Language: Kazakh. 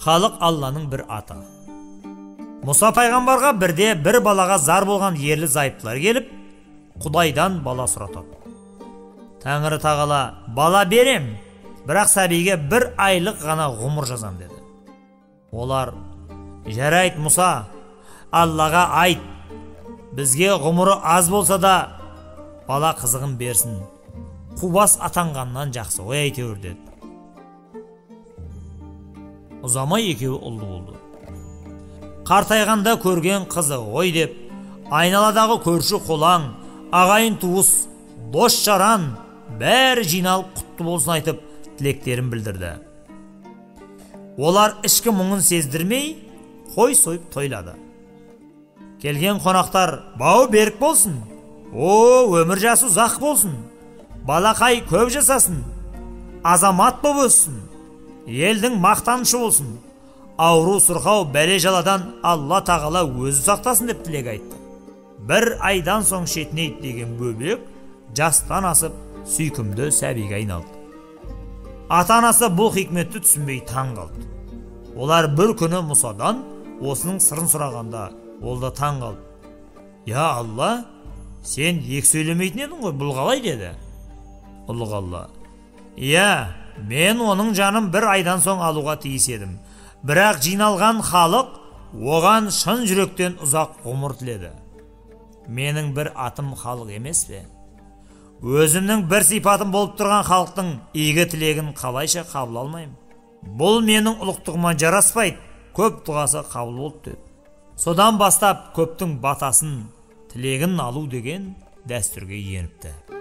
Халық Алланың бір аты. Мұса пайғамбарға бірде бір балаға зар болған ерлі зайыптылар келіп, Құдайдан бала сұратады. Тәңірі тағала, бала берем, бірақ сәбиге бір айлық ғана ғұмыр жазам деді. Олар, жарайды Мұса, Аллаға айт, бізге ғұмыры аз болса да бала қызығын берсін, қубас атанғаннан жақсы ғой әйтеуір деді. Ұзамай екеуі ұлды болды. Қартайғанда көрген қызы ғой деп, айналадағы көрші қолаң, ағайын туыс, дос жаран бәрі жиналып құтты болсын айтып тілектерін білдірді. Олар ішкі мұңын сездірмей қой сойып тойлады. Келген қонақтар бауы берік болсын, о өмір жасы ұзақ болсын, балақай көп жасасын, азамат боп өссін, елдің мақтанышы болсын, ауру сырқау бәле жаладан Алла тағала өзі сақтасын деп тілек айтты. Бір айдан соң шетінейді деген бөбек жастан асып сүйкімді сәбиге айналды. Ата-анасы бұл хикметті түсінбей таң қалды. Олар бір күні Мұсадан осының сырын сұрағанда, ол да таң қалды. Я Алла, сен екі сөйлемейтін едің ғой, бұл қалай деді. Ұлық Алла, иә, мен оның жанын бір айдан соң алуға тиіс едім. Бірақ жиналған халық оған шын жүректен ұзақ ғұмыр тіледі. Менің бір атым халық емес пе? Өзімнің бір сипатым болып тұрған халықтың игі тілегін қалайша қабыл алмаймын? Бұл менің ұлықтығыма жараспайды, көп дұғасы қабыл болды деді. Содан бастап көптің батасын, тілегін алу деген дәстүрге еніпті.